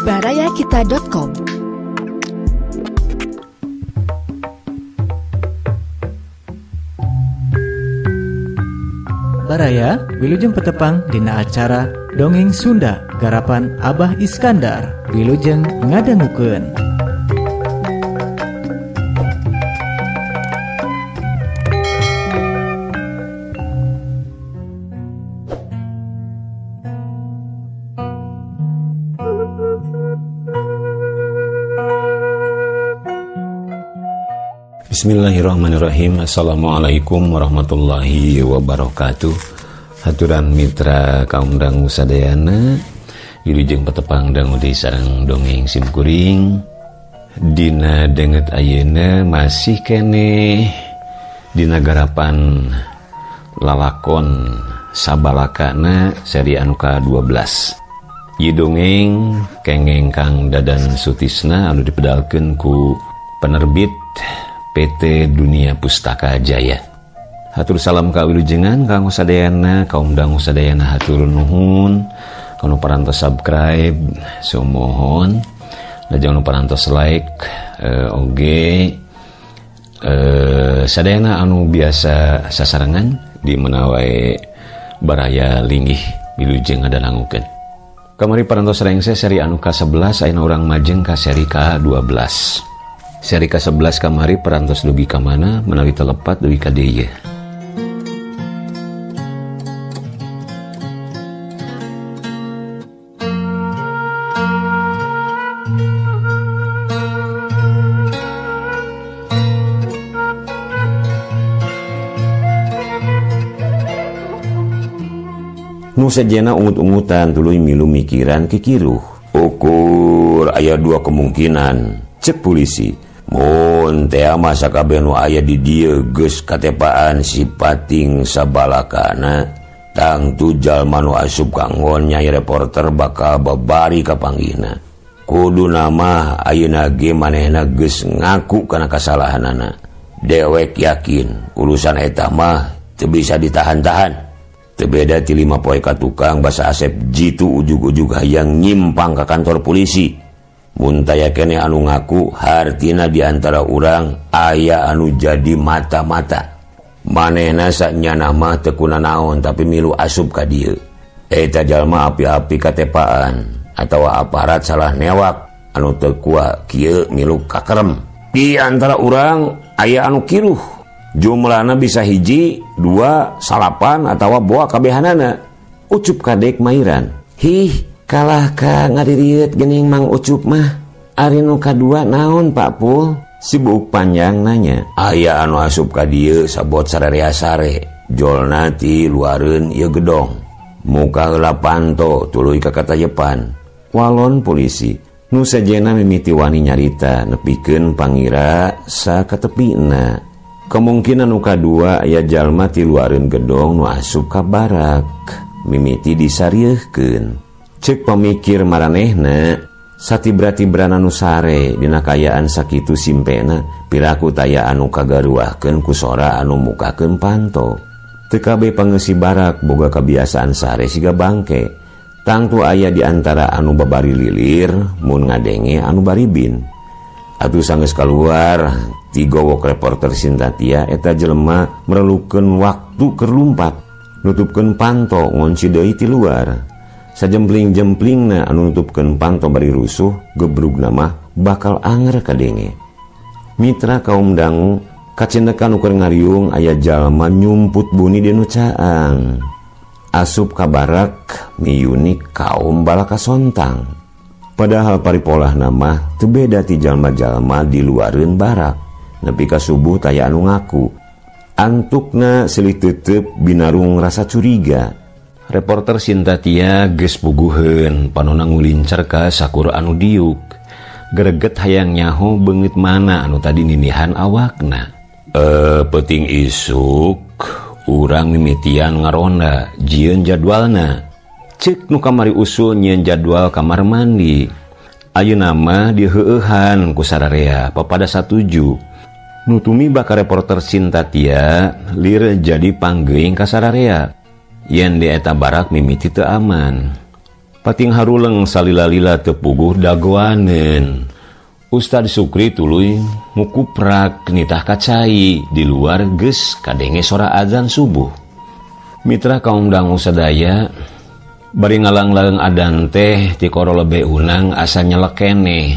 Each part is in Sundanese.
barayakita.com. Baraya, wilujeng petepang dina acara Dongeng Sunda garapan Abah Iskandar. Wilujeng ngadangukeun. Bismillahirrahmanirrahim. Assalamualaikum warahmatullahi wabarakatuh. Haturan mitra kaum dangu sadayana, wilujeng petepang dangu di sareng dongeng simkuring. Dina denget ayeuna masih keneh dina garapan lalakon sabalakana seri anu ka-12. Ieu dongeng kengeng Kang Dadan Sutisna anu dipedalkeun ku penerbit PT Dunia Pustaka Jaya. Hatur salam ka wilujengan kanggo sadayana, kaum dangu sadayana hatur nuhun. Kanu parantos subscribe sumohon. Lajeng nu parantos like oge sadayana anu biasa sasarengan di mana wae baraya linggih wilujeng ngadangukeun. Kamari parantos rengse seri anu ka-11 ayeuna urang majeng ka seri ka-12. Seri ka-11 kamari parantos dugi ka mana menawi telepat dugi ka dieu. Nu sejena ungut-ungutan tuluy milu mikiran kikiruh. Ukur aya dua kemungkinan, cek polisi. Mun teh mah sakabeh nu aya di dieu geus katepaan si pating sabalakana, tangtu jalma nu asup kanggon nyai reporter bakal babari kapanggihna. Kudu nama ayeuna ge manehna geus ngaku kana kasalahanana. Dewek yakin urusan eta mah teu bisa ditahan-tahan. Teu beda ti 5 poe ka tukang basa Asep jitu ujug-ujug hayang nyimpang ka kantor polisi. Mun taya keneh anu ngaku hartina di antara urang aya anu jadi mata-mata. Manehna sanyana mah teu kunanaon tapi milu asup ka dieu. Eta jalma api-api katepaan atawa aparat salah newak anu teu kuat kieu milu kakerem. Di antara urang aya anu kiruh. Jumlahna bisa 1, 2, 9 atawa boa kabehanana. Ucup kadek mairan. Hih, kalah ka ngaririet gening Mang Ucup mah. Ari nu kadua naon Pak Pul? Si buuk panjang nanya. Aya anu asup ka dieu sabot sararea sare. Jolna ti luareun ieu gedong. Muka heula panto tuluy ka katayepan. Walon polisi. Nu sejena mimiti wani nyarita nepikeun pangira sakatepina. Kemungkinan nu kadua aya jalma ti luareun gedong nu asup ka barak. Mimiti disarieuhkeun. Cek pamikir maranehna satibra-tibrana nu sare dina kayaan sakitu simpena piraku taya anu kagaruahkeun ku sora anu mukakeun panto. Teu kabeh pangeusi barak boga kabiasaan sare siga bangke. Tangtu aya di antara anu babari lilir mun ngadenge anu baribin. Atuh sanggeus kaluar ti gowok reporter Sintatia eta jelema merlukeun waktu keur lumpat nutupkeun panto ngonci deui ti luar. Sajempling-jemplingna anu nutupkeun panto bari rusuh gebrugna mah bakal anger kadenge. Mitra kaum dangu kacendekan ukur ngariung aya jalma nyumput buni di nu caang. Asup ka barak miyuni kaum balaka sontang. Padahal paripolahna mah teu beda ti jalma-jalma di luareun barak. Nepi ka subuh taya anu ngaku. Antukna silih tetep binarung rasa curiga. Reporter Sintatia geus puguheun panona ngulincer ka sakur anu diuk. Greget hayang nyaho beungeut mana anu tadi ninihan awakna. Peuting isuk urang mimitian ngaronda jieun jadwalna. Cek nu kamari usul nyieun jadwal kamar mandi. Ayeuna mah diheueuhan ku sararea papada satuju. Nu tumiba ka reporter Sintatia lir jadi panggeuing ka sararea. Yen di eta barak mimiti teu aman. Pating haruleng salila-lila teu puguh dagoaneun. Ustad Sukri tuluy mukuprak nitah kacai di luar geus kadenge sora azan subuh. Mitra kaum dangu sadaya bari ngalang-laeng adan teh tikoro lebe unang asa nyelekeneh.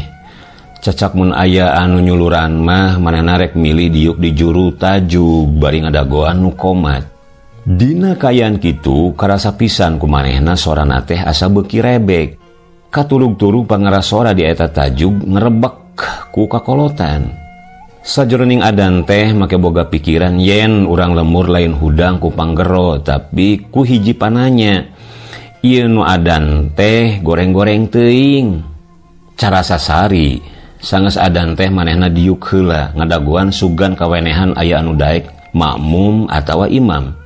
Cacak mun aya anu nyuluran mah manehna rek milih diuk di juru tajug bari ngadagoan nu komat. Dina kaayaan kitu karasa pisan ku manehna sorana teh asa beuki rebek. Katulug-turug pangara sora di eta tajug ngerebek ku kakolotan. Sajroning adan teh make boga pikiran yen urang lemur lain hudang ku panggero tapi ku hiji pananya. Ieu nu adan teh goreng-goreng teuing. Carasa sari sanggeus adan teh manehna diuk heula ngadagoan sugan kawenehan aya anu daek makmum atawa imam.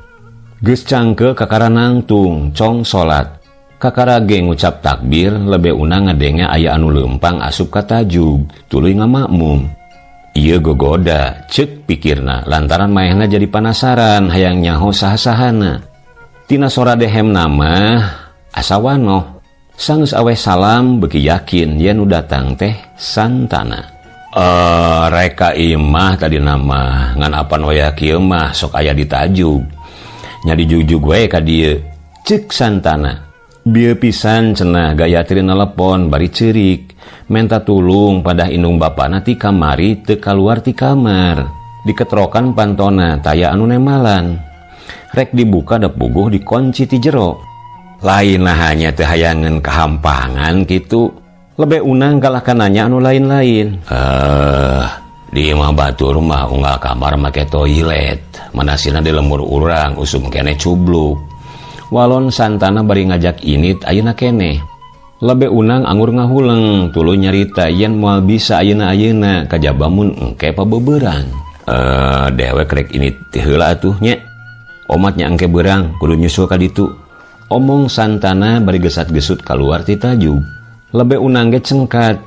Geus cangkeul kakara nangtung cong salat. Kakara ge ngucap takbir lebe unang ngadenge aya anu leumpang asup ka tajug tuluy ngamakmum. Ieu gogoda ceuk pikirna lantaran manehna jadi panasaran hayang nyaho saha-sahana. Tina sora dehemna mah asa wanoh. Sanggeus aweh salam beuki yakin yen nu datang teh Santana. Reka imah tadi nama ngan apan waya kieu mah sok aya di tajug. Nya dijugjug we ka dieu. Ceuk Santana. Bieu pisan cenah Gayatri nelepon bari ceurik menta tulung padah indung bapana ti kamari teu kaluar ti kamar. Diketrokan pantona taya anu nemalan. Rek dibuka da puguh dikunci ti jero. Lain hanya teu hayangeun kahampangan kitu. Lebe unang kalah nanya anu lain-lain. Di imah batur mah unggal kamar make toilet. Manasina di lemur urang usum keneh cubluk. Walon Santana bari ngajak init ayeuna keneh. Lebe unang anggur ngahuleng tuluy nyarita yen moal bisa ayeuna-ayeuna kajaba mun engke pabeberang. Dewek rek init teh heula atuh nya. Omat nya engke berang kudu nyusul ka ditu. Omong Santana bari gesat-gesut kaluar ti tajug. Lebe unang ge cengkat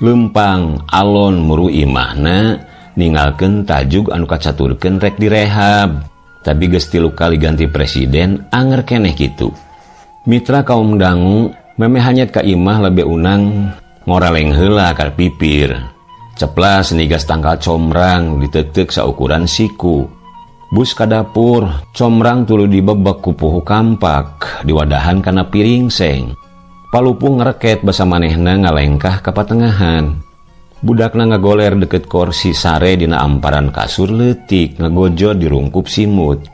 lempang alon muru imahna ninggalkeun tajug anu kacaturkeun rek direhab. Tapi geus 3 kali ganti presiden anger keneh kitu. Mitra kaum dangu memeh hanyat ka imah lebe unang ngoraleng heula ka pipir. Ceplas nigas tangkal comrang ditetek saukuran siku. Bus ka dapur, comrang tuluy dibebek ku puhu kampak diwadahan kana piring seng. Palupung ngereket basa manehna ngalengkah ka patengahan. Budakna ngagoler deket korsi sare dina amparan kasur leutik ngagojo dirungkup simut.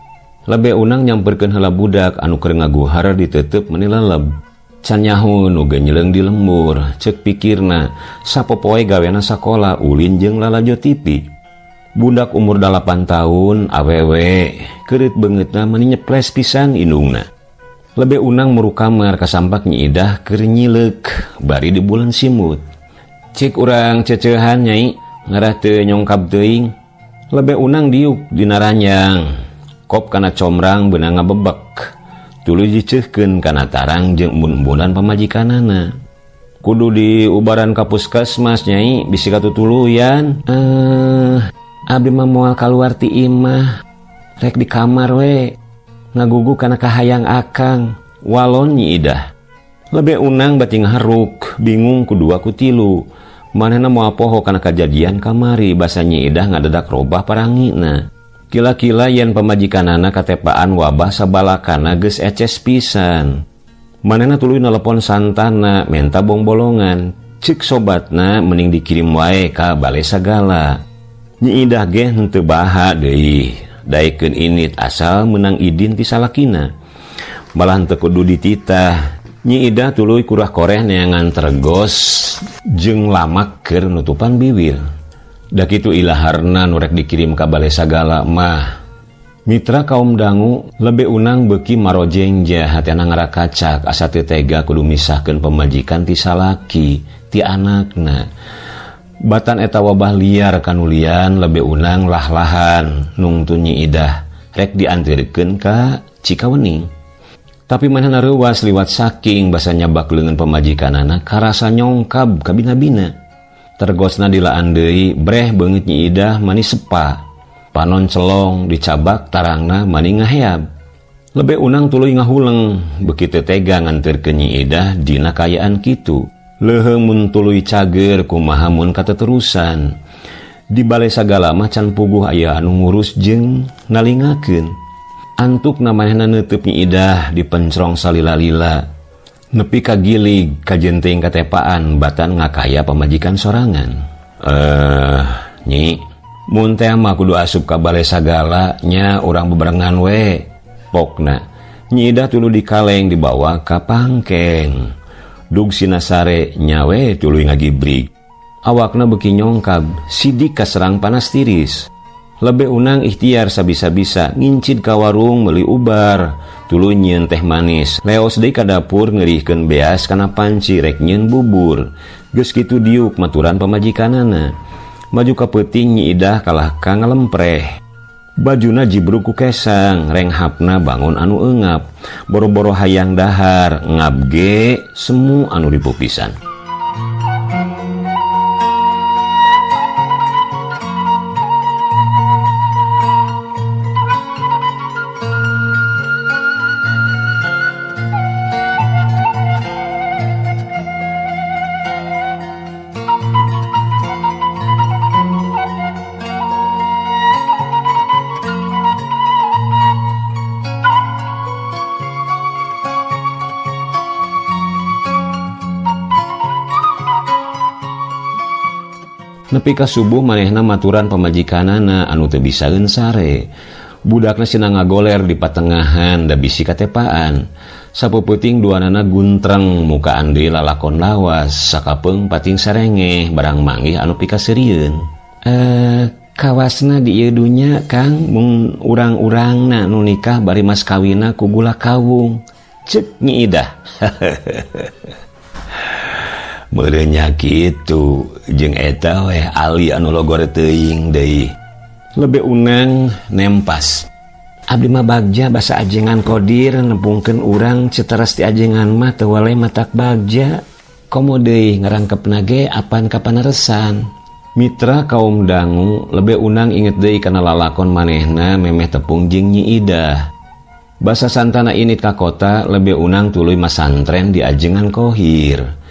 Lebe unang nyamperkeun heula budak anu keur ngaguhar ditetep meuni leleb. Can nyaho nu genyeleung di lembur, ceuk pikirna sapopoe gawena sakola ulin jeung lalajo TV. Budak umur 8 tahun awewe keureut beungeutna meuni nyeples pisan indungna. Lebe unang muru kamar kasampak Nyi Idah keur nyileuk bari di bulan simut. Cik urang ceceuhan nyai ngarah teu nyongkab teuing. Lebe unang diuk dina ranjang. Kop kana comrang beunang ngabebek. Tuluy diceuhkeun kana tarang jeung embun-embunan pamajikanana. Kudu diubaran ka puskesmas nyai bisi katutuluyan. Abdi mah moal kaluar ti imah. Rek di kamar we. Ngagugu kana kahayang akang. Walon Nyi Idah. Lebe unang bati ngaharuk, bingung ku dua ku tilu. Manehna moal poho kana kajadian kamari basa Nyi Idah ngadadak robah parangina. Kila-kila yen pamajikanana katepaan wabah sabalakana geus eces pisan. Manehna tuluy nelepon Santana menta bongbolongan. Ceuk sobatna mending dikirim wae ka bale sagala. Nyi Idah ge henteu baha deui. Daekeun init asal menang idin ti salakina. Malah henteu kudu dititah. Nyi Idah tuluy kurah koreh neangan tergos jeung lamak keur nutupan biwir. Da kitu ilaharna nu rek dikirim ka bale sagala mah. Mitra kaum dangu lebe unang beuki marojengja hatena ngarakacak asa teu tega kudu misahkeun pamajikan ti salaki ti anakna. Batan eta wabah liar kanulian lebe unang lah-lahan nungtun Nyi Idah rek diantirkeun ka Cikawening. Tapi manehna reuwas liwat saking basa nyabak leungeun pamajikanana karasa nyongkab kabina-bina. Tergosna dilaan deui breh beungeut Nyi Idah mani sepa. Panon celong dicabak tarangna mani ngaheab. Lebe unang tuluy ngahuleng beuki teu tega nganterkeun Nyi Idah dina kaayaan kitu. Leuheung mun tuluy cager kumaha mun kateterusan. Di bale sagala mah can puguh aya anu ngurus jeung nalingakeun. Antukna manehna neuteub Nyi Idah dipencrong salila-lila. Nepi ka gilig kajenting katepaan batan ngakaya pamajikan sorangan. Nyi, mun teh mah kudu asup ka bale sagala nya urang bebarengan we. Pokna Nyi Idah tuluy dikaleng dibawa ka pangkeng. Dug sinasare nyawe tuluy ngagibrig. Awakna beuki nyongkab, sidik kaserang panas tiris. Lebe unang ikhtiar sabisa-bisa ngincid ka warung meuli ubar, tuluy nyieun teh manis. Leos deui ka dapur ngeurihkeun beas kana panci rek nyieun bubur. Geus kitu diuk maturan pamajikanana. Maju ka peuting Nyi Idah kalah ka ngalempreh. Bajuna jibruk ku kesang, renghapna bangun anu eungap. Boro-boro hayang dahar, ngap ge semu anu dipupisan. Nepi ka subuh manehna maturan pamajikanana anu teu bisaeun sare. Budakna sina ngagoler di patengahan da bisi katepaan. Sapeupeting duanana guntreng mukaan deui lalakon lawas sakapeung pating sarengeh barang manggih anu pikaseurieun. Kawasna di ieu dunya Kang mun urang-urangna nu nikah bari mas kawina ku gula kawung. Ceuk Nyi Idah. Meureun kitu jeung eta weh ali anu logor teuing deui. Lebe unang nempas. Abdi mah bagja basa ajengan kodir nempungkeun urang citeras ti ajengan mah teu waleh matak bagja. Komo deui ngarangkepna ge apan kapanaresan. Mitra kaum dangu lebe unang inget deui kana lalakon manehna memeh tepung jeung Nyi Idah. Basa santana init ka kota lebe unang tuluy masantren di ajengan Kohir.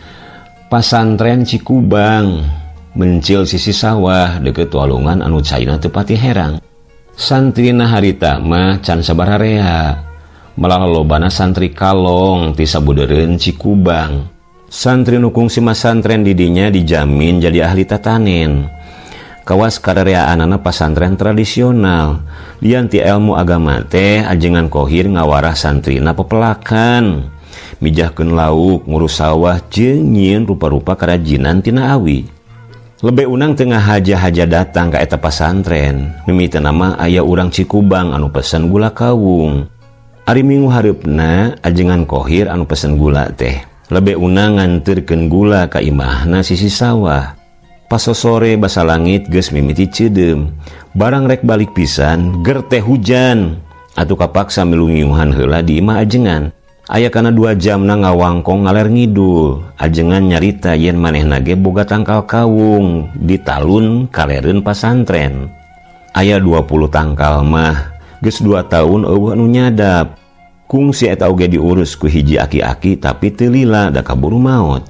Pasantren Cikubang mencil sisi sawah deket walungan anu caina teu pati herang. Santrina harita mah can sabararea, malah lolobana santri kalong ti sabudeureun Cikubang. Santri nu kungsi masantren didinya dijamin jadi ahli tatanen. Kawas karereaanana pasantren tradisional. Lian ti ilmu agama teh ajengan Kohir ngawarah santrina pepelakan. Mijahkeun lauk, ngurus sawah jeung nyieun rupa-rupa karajinan tina awi. Lebe unang tengah haja-haja datang ka eta pasantren. Mimiteuna mah aya urang Cikubang anu pesen gula kawung. Ari minggu hareupna ajengan Kohir anu pesen gula teh. Lebe unang nganterkeun gula ka imahna sisi sawah. Pasosore basa langit geus mimiti ceudeum. Barang rek balik pisan, ger teh hujan. Atuh kapaksa milu ngiuhan heula di imah ajengan. Aya kana 2 jamna ngawangkong ngaler ngidul. Ajengan nyarita yen manehna ge boga tangkal kawung di talun kalereun pasantren. Aya 20 tangkal mah geus 2 tahun eueuh anu nyadap. Kungsi eta oge diurus ku hiji aki-aki tapi teu lila da kaburu maot.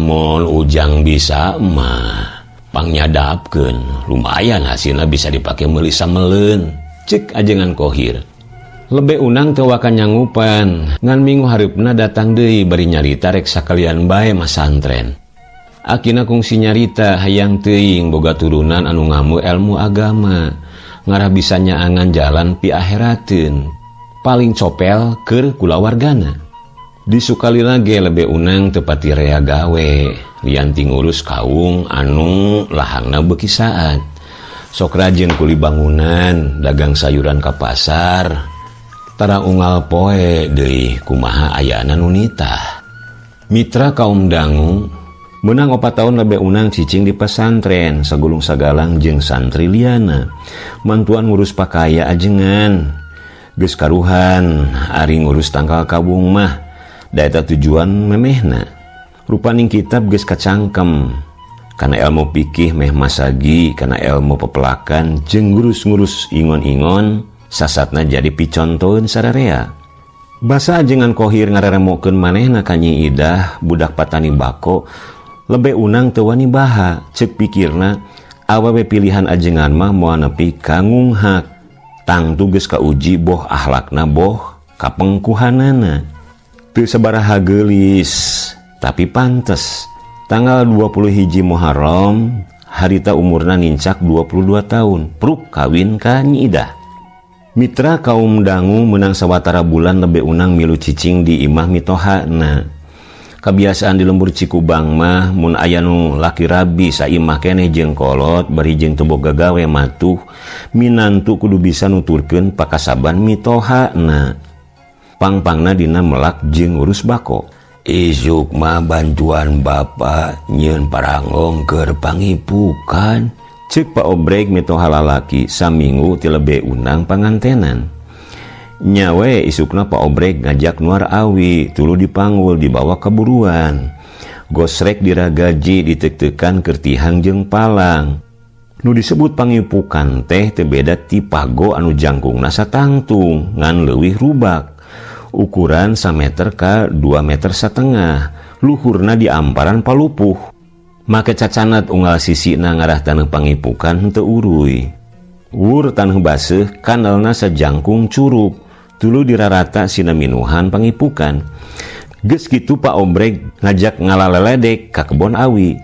Mun ujang bisa mah pangnyadapkeun, lumayan hasilna bisa dipake meuli sameleun. Cek ajengan Kohir. Lebe unang teu wakan nyangupan, ngan minggu hareupna datang deui bari nyarita rek sakalian bae masantren. Akina kungsi nyarita hayang teuing boga turunan anu ngamu ilmu agama, ngarah bisa nyaangan jalan pi akhirateun. Paling copel keur kulawargana. Disukalila ge lebe unang teu pati rea gawe, lian ti ngurus kaung anu lahangna beuki saat. Sok rajin kuli bangunan, dagang sayuran ka pasar. Tara unggal poe deui kumaha ayana nu nitah. Mitra kaum dangu menang 4 tahun lebe unang cicing di pesantren sagulung sagalang jeung santri liana. Mantuan ngurus pakaya ajengan. Geus karuhan ari ngurus tangkal kabung mah da eta tujuan memehna. Rupaning kitab geus kacangkem. Kana ilmu pikih meh masagi, kana ilmu pepelakan jeung ngurus-ngurus ingon-ingon Sasatna jadi picontoeun sararea. Basa ajengan Kohir ngareremokeun manehna ka Nyi Idah budak patani bako lebe unang teu wani baha. Ceuk pikirna awewe pilihan ajengan mah moal nepi ka ngunghak. Tangtu geus kauji boh ahlakna boh kapengkuhanana. Teu sabaraha geulis tapi pantes. Tanggal 21 Muharram harita umurna nincak 22 tahun, pruk kawin ka Nyi Idah. Mitra kaum dangu menang sawatara bulan lebe unang milu cicing di imah mitohana. Kabiasaan di lembur Cikubang mah mun aya nu laki rabi saimah keneh jeung kolot bari jeung teu boga gawe matuh minantu kudu bisa nuturkeun pakasaban mitohana. Pangpangna dina melak jeung urus bako. Isuk mah bantuan bapa nyieun parangong keur pangipukan. Ceuk Pak Obreg mitoha lalaki saminggu ti lebe unang pangantenan. Nyawe isukna Pak Obreg ngajak nuar awi tulu dipanggul dibawa keburuan. Gosrek diragaji ditek-tekan keur tihang jeung palang. Nu disebut pangipukan teh teu beda ti pago anu jangkungna satangtung ngan leuwih rubak. Ukuran sameter ka 2,5 meter, luhurna diamparan palupuh. Make cacanat unggal sisina ngarah taneuh pangipukan henteu uruy. Wur taneuh baseuh kanalna sajangkung curug, tuluy dirarata sina minuhan pangipukan. Geus kitu Pak Obreg ngajak ngalaleledek ka kebon awi.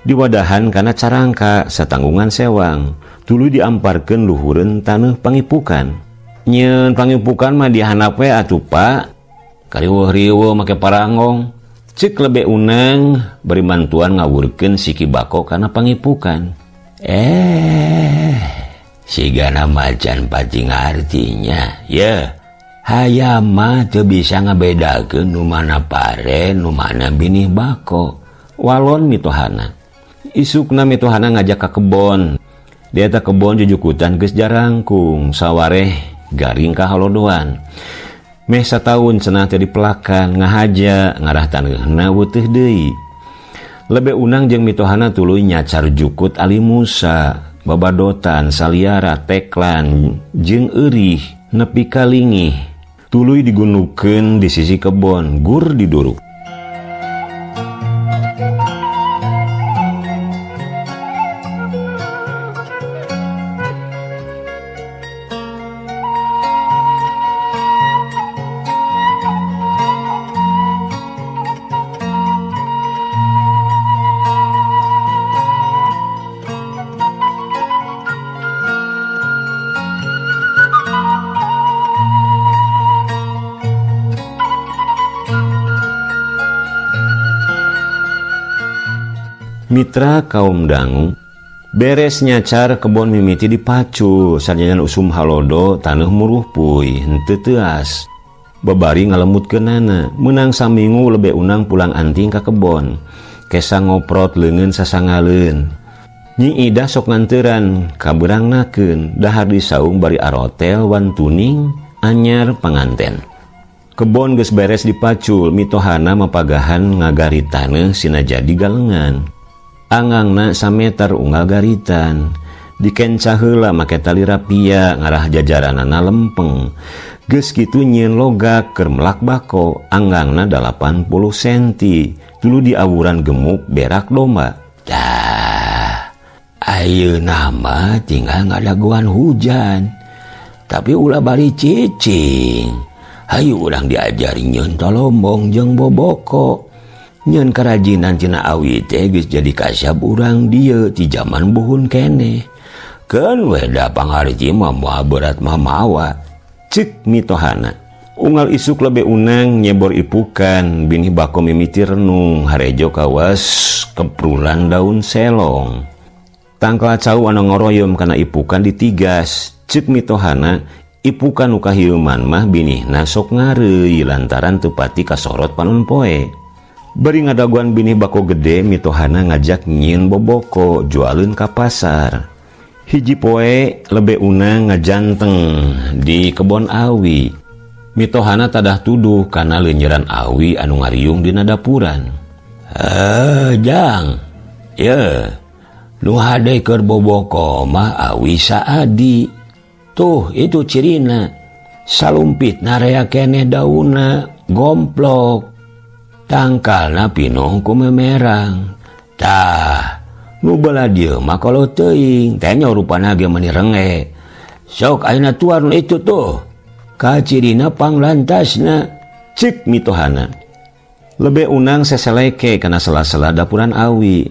Diwadahan kana carangka satanggungan sewang, tuluy diamparkeun luhureun taneuh pangipukan. Nyeun pangipukan mah dihandap we atuh Pak. Kariweuh-riweuh make parangong. Ceuk lebe unang bari mantuan ngawurkeun siki bako kana pangipukan. Sigana macan pati ngartinya. Ye, hayam mah teu bisa ngabedakeun nu mana pare, nu mana binih bako. Walon mitohana. Isukna mitohana ngajak ka kebon. Di eta kebon jujukutan geus jarangkung, sawareh garing ka halodoan. Meh sataun cenah teh dipelakan ngahaja ngarah taneuhna weuteih deui. Lebe unang jeung mitohana tuluy nyacar jukut Ali Musa, babadotan, saliara, teklan jeung eurih nepi ka lingih. Tuluy digunukeun di sisi kebon, gur diduruk. Mitra kaum dangu beres nyacar kebon mimiti dipacu sarjanan usum halodo taneuh muruhpuy henteu teuas babari ngalemutkeunana meunang saminggu lebe unang pulang anting ka kebon kesa ngoprot leungeun sasangaleun. Nyi Idah sok nganteran kabeurangnakeun dahar di saung bari arotel wantuning anyar panganten. Kebon geus beres dipacul mitohana mapagahan ngagari taneuh sina jadi galengan. Angangna sameter unggal garitan dikenca heula make tali rapia ngarah jajaranana lempeng. Geus kitu nyieun logak keur melak bako anggangna 80 senti tuluy diawuran gemuk berak domba. Tah ayeuna mah tinggal ngadaguan hujan tapi ulah bari cicing. Hayu urang diajari nyieun tolombong jeung boboko. Nyeun karajinan tina awi teh geus jadi kasab urang dieu ti jaman buhun keneh. Keun we da pangarti mah moal berat mah mawa. Ceuk mitohana. Unggal isuk lebe unang nyebor ipukan binih bako mimiti renung harejo kawas keprulan daun selong. Tangkal cau anu ngoroyom kana ipukan ditigas. Ceuk mitohana ipukan nu kahieuman mah binihna sok ngareui lantaran teu pati kasorot panon poe. Bari ngadaguan binih bako gede mitohana ngajak nyieun boboko jualeun ka pasar. Hiji poe lebe unang ngajanteng di kebon awi. Mitohana tadah tuduh kana leunyeran awi anu ngariung dina dapuran. Jang, ye, nu hade keur boboko mah awi saadi. Tuh itu cirina. Salumpit rea keneh daunna gomplok. Tangkalna pinuh ku memerang. Tah, nu belah dieu mah kalau teuing, teh nya rupana ge meuni renge. Sok ayeuna tuar nu itu tuh. Kacirina panglantasna, cek mitohana. Lebe unang seseleke kana sela-sela dapuran awi.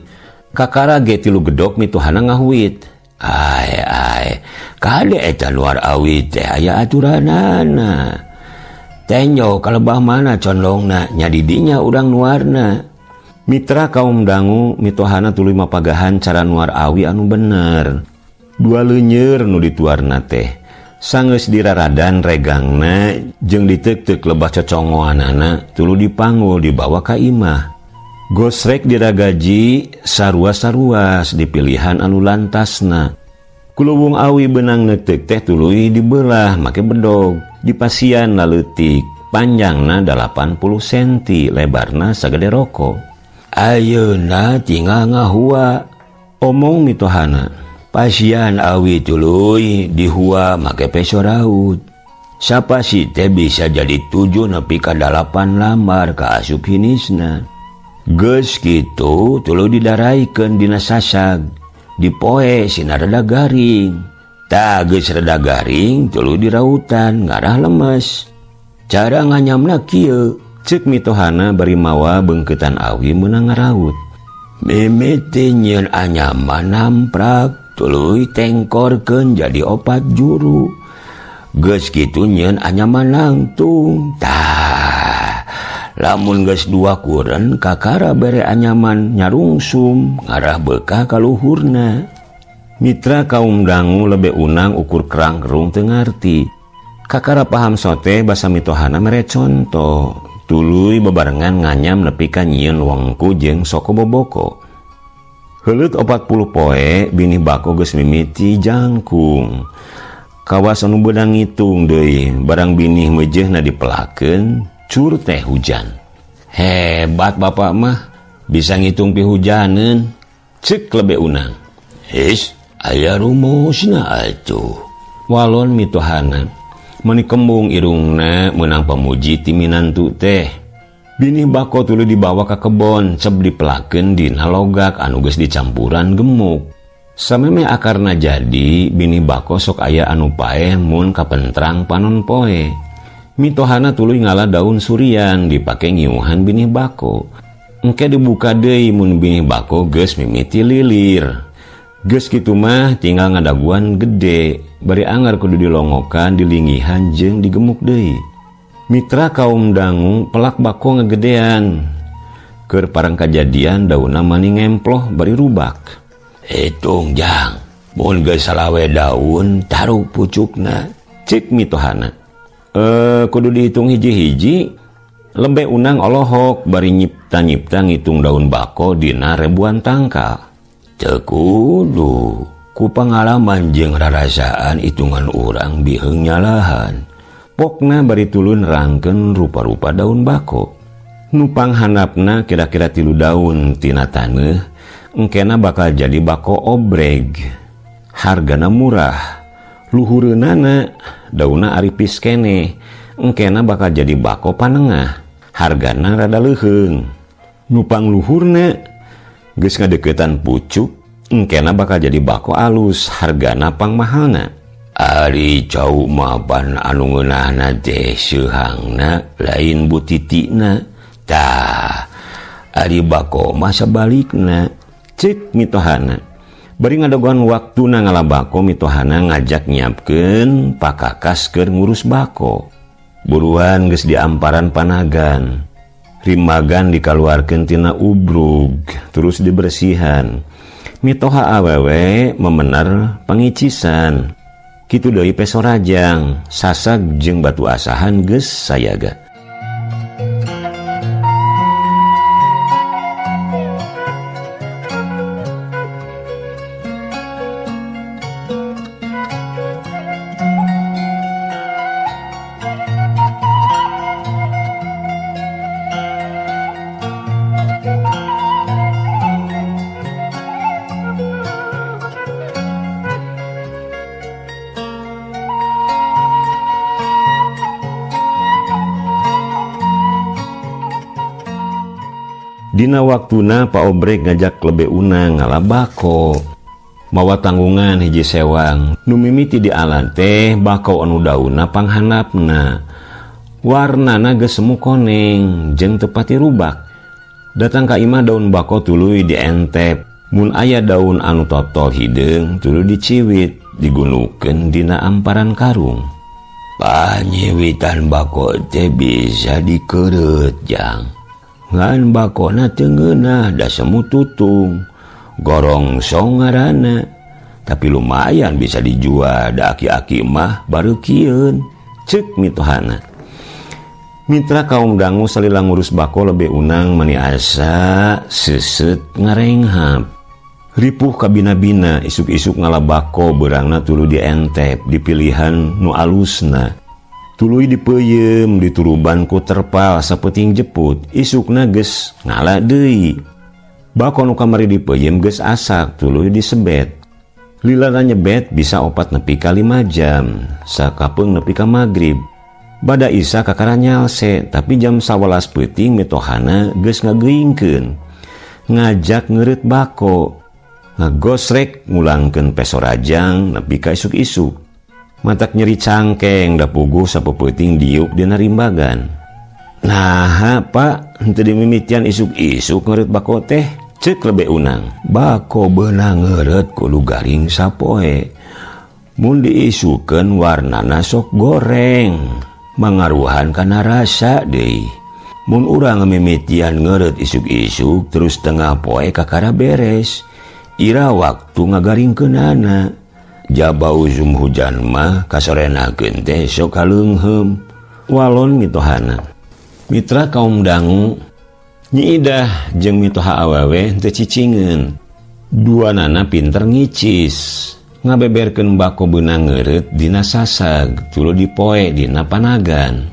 Kakara ge tilu gedok mitohana ngahuit. Ai ai, kade eta luar awi teh aya aturanana. Tenjo kalebah mana condongna, nya di dinya urang nuarna. Mitra kaum dangu mitohana tuluy mapagahan cara nuar awi anu bener. Dua leunyer nu dituarna teh. Sanggeus diraradan regangna jeung diteuk-teuk lebah cocongoanana tuluy dipanggul dibawa ka imah. Gosrek diragaji sarua-saruas dipilihan anu lantasna. Kuluwung awi benang neuteuk teh tuluy dibelah make bedog, dipasian laleutik, panjangna 80 cm, lebarna sagede rokok. Ayeuna tinggal ngahua, omong mitohana. Pasian awi tuluy dihua make peso raut. Sapasi teh bisa jadi 7 nepi ka 8 lambar ka asup hinisna. Geus kitu tuluy didaraikeun dina sasag, dipoe sina rada garing. Tah geus rada garing tuluy dirautan ngarah lemes. Cara nganyamna kieu, ceuk mitohana bari mawa beungkeutan awi meunang ngaraut. Mimiti nyieun anyaman namprak tuluy tengkorkeun jadi 4 juru. Geus kitu nyieun anyaman langtung. Tah, lamun geus 2 kuren kakara bere anyaman nyarungsum ngarah beukah ka luhurna. Mitra kaum dangu lebe unang ukur kerang-kerung teu ngarti. Kakara paham sote basa mitohana mere conto. Tuluy bebarengan nganyam nepi ka nyieun wengku jeung soko boboko. Heuleut 40 poe binih bako geus mimiti jangkung. Kawas anu beunang ngitung deui, barang binih meujeuhna dipelakeun, cur teh hujan. Hebat bapak mah, bisa ngitung pihujaneun. Ceuk lebe unang. His, aya rumusna atuh. Walon mitohana. Meuni kembung irungna meunang pamuji ti minantu teh. Binih bako tuluy dibawa ka kebon, cep dipelakeun dina logak anu geus dicampuran gemuk. Sameme akarna jadi, binih bako sok aya anu paeh mun kapentrang panon poe. Mitohana tuluy ngala daun surian dipake ngiuhan binih bako. Engke dibuka deui mun binih bako geus mimiti lilir. Geus kitu mah tinggal ngadaguan gede, bari anggar kudu dilongokan, dilingihan jeung digemuk deui. Mitra kaum dangu pelak bako ngegedean. Keur parang kajadian daunna mani ngemploh bari rubak. Hitung jang, mun geus salawe daun taruh pucukna, cek mitohana. Kudu dihitung hiji-hiji. Lembe unang olohok bari nyipta-nyipta ngitung daun bako dina ribuan tangkal. Teu kudu, ku pangalaman jeung rarasaan hitungan urang biheung nyalahan. Pokna bari tulun rangkeun rupa-rupa daun bako. Nupang handapna kira-kira 3 daun tina taneuh, engkena bakal jadi bako obreg. Hargana murah. Luhureunana daunna aripis keneh, engkena bakal jadi bako panengah. Hargana rada leuheung. Nupang luhurna geus ngadeukeutan pucuk, engkena bakal jadi bako alus, hargana pangmahalna. Ari cau mapan anu ngeunahna teh seuhangna lain butitina. Tah, ari bako mah sabalikna, cek mitohana. Bari ngadagoan waktuna ngalabako mitohana ngajak nyiapkeun pakakas keur ngurus bako. Buruan geus diamparan panagan. Rimagan dikaluarkeun tina ubrug, terus dibersihan. Mitoha awewe memener pangicisan. Kitu deui peso rajang, sasag jeung batu asahan geus sayaga. Dina waktuna Pak Obrek ngajak lebe unang ngala bako. Mawa tanggungan hiji sewang. Nu mimiti di alan teh bako anu daunna panghandapna. Warnana geus semu koneng jeung teu pati rubak. Datang ka imah daun bako tuluy dientep. Mun aya daun anu totol hideung tuluy diciwit, digunukeun dina amparan karung. Panyiwitan bako teh bisa dikeureut jang. Ngan bakona teu ngeunah da semu tutung. Gorongsong ngaranna. Tapi lumayan bisa dijual da aki-aki mah bareukieun. Ceuk mitohana. Mitra kaum dangu salila ngurus bako lebe unang mani asa seuseut ngarenghap. Ripuh kabina-bina isuk-isuk ngala bako beurangna tuluy dientep dipilihan nu alusna. Tuluy dipeuyeum dituruban ku terpal sapeuting jeput, isukna geus ngala deui. Bako nu kamari dipeuyeum geus asak tuluy disebet. Lilana nyebet bisa 4 nepi ka 5 jam, sakapeung nepi ka magrib. Bada isa kakara nyalse, tapi jam 11 peuting mitohana geus ngageuingkeun. Ngajak ngeureut bako. Ngagosrek ngulangkeun peso rajang nepi ka isuk-isuk. Matak nyeri cangkeng da puguh sapeuting diuk dina rimbagan. Naha Pak, henteu dimimitian isuk-isuk ngeureut bako teh, ceuk lebe unang. Bako beunang ngeureut kudu garing sapoe. Mun diisukeun warnana sok goreng, mangaruhan kana rasa deui. Mun urang mimitian ngeureut isuk-isuk terus tengah poe kakara beres. Ira waktu ngagaringkeunana. Jaba usum hujan mah kasorenakeun teh sok kaleungheum. Walon mitohana. Mitra kaum dangu, Nyi Idah jeung mitoha awewe teu cicingeun. Duanana pinter ngicis. Ngabeberkeun bako beunang ngeureut dina sasag, tuluy dipoe dina panagan.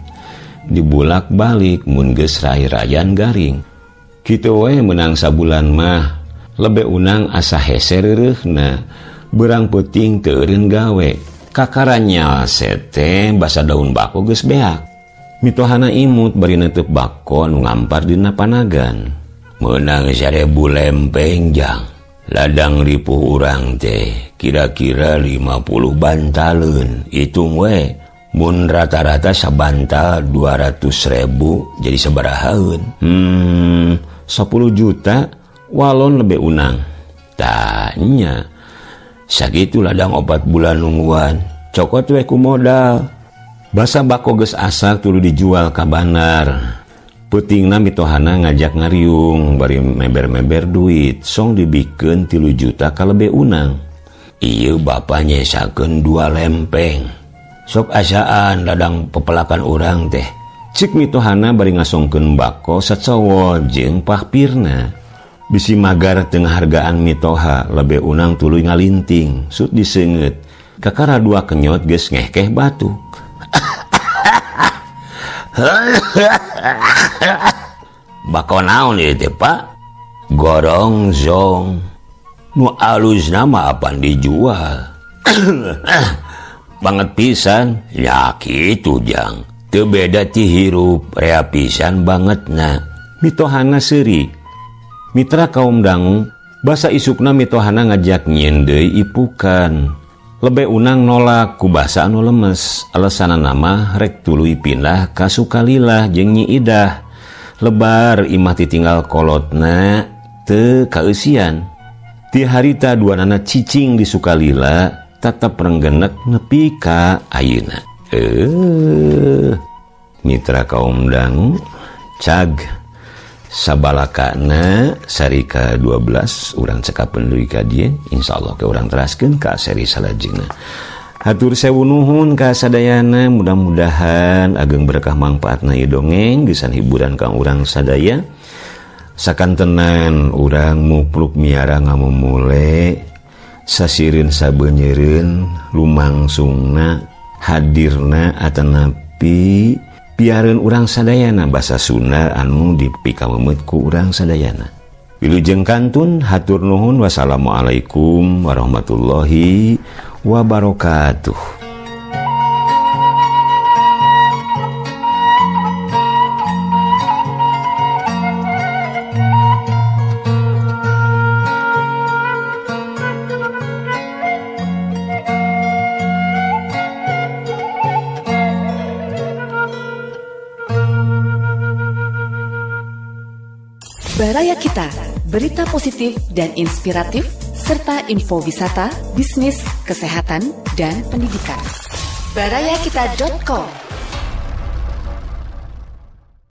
Dibulak-balik mun geus rai-rayan garing. Kitu we meunang sabulan mah. Lebe unang asa hese reureuhna, beurang peuting teu eureun gawe. Kakara nyalse teh basa daun bako geus beak. Mitohana imut bari neuteub bako nu ngampar dina panagan. Meunang 1000 lempeng jang. Ladang ripuh urang teh kira-kira 50 bantaleun. Hitung we, mun rata-rata sabantal 200.000 jadi sabarahaeun. 10 juta. Walon lebe unang. Tanya, sakitu ladang 4 bulan nungguan, cokot we ku modal. Basa bako geus asak tuluy dijual ka bandar. Peutingna mitohana ngajak ngariung bari meber-meber duit, song dibikeun 3 juta ka lebe unang. Ieu bapa nyesakeun 2 lempeng. Sok asaan ladang pepelakan urang teh. Cik mitohana bari ngasongkeun bako sacowo jeung pahpirna. Bisi magar tengah hargaan mitoha, lebe unang tuluy ngalinting, sut diseungeut. Kakara 2 kenyot geus ngehkeh batuk. Bako naon ieu teh, Pak? Gorongzong. Nu alusna mah apan dijual. Banget pisan. Ya kitu jang. Teu beda ti hirup, rea pisan bangetna. Mitohana seuri. Mitra kaum dangu, basa isukna mitohana ngajak nyieun deui ipukan. Lebe unang nolak ku basa anu lemes, alasanana mah rek tuluy pindah ka Sukalilah jeung Nyi Idah. Lebar imah titinggal kolotna teu kaeusian. Ti harita duanana cicing di Sukalila tetep renggenek nepi ka ayeuna. Mitra kaum dangu, cag sabalakana seri ka-12 urang cekapeun deui ka dieu, insyaallah ke urang teraskeun ka seri salajengna. Hatur sewu nuhun ka sadayana, mudah-mudahan ageng berkah mangpaatna ieu dongeng geusan hiburan ka urang sadaya. Sakantenan urang mupluk miara ngamumule sasireun sabeunyereun lumangsungna hadirna atanapi piareun urang sadayana basa Sunda anu dipikameumeut ku urang sadayana. Wilujeng kantun, hatur nuhun, wassalamualaikum warahmatullahi wabarakatuh. Baraya Kita, berita positif dan inspiratif, serta info wisata, bisnis, kesehatan, dan pendidikan. Barayakita.com.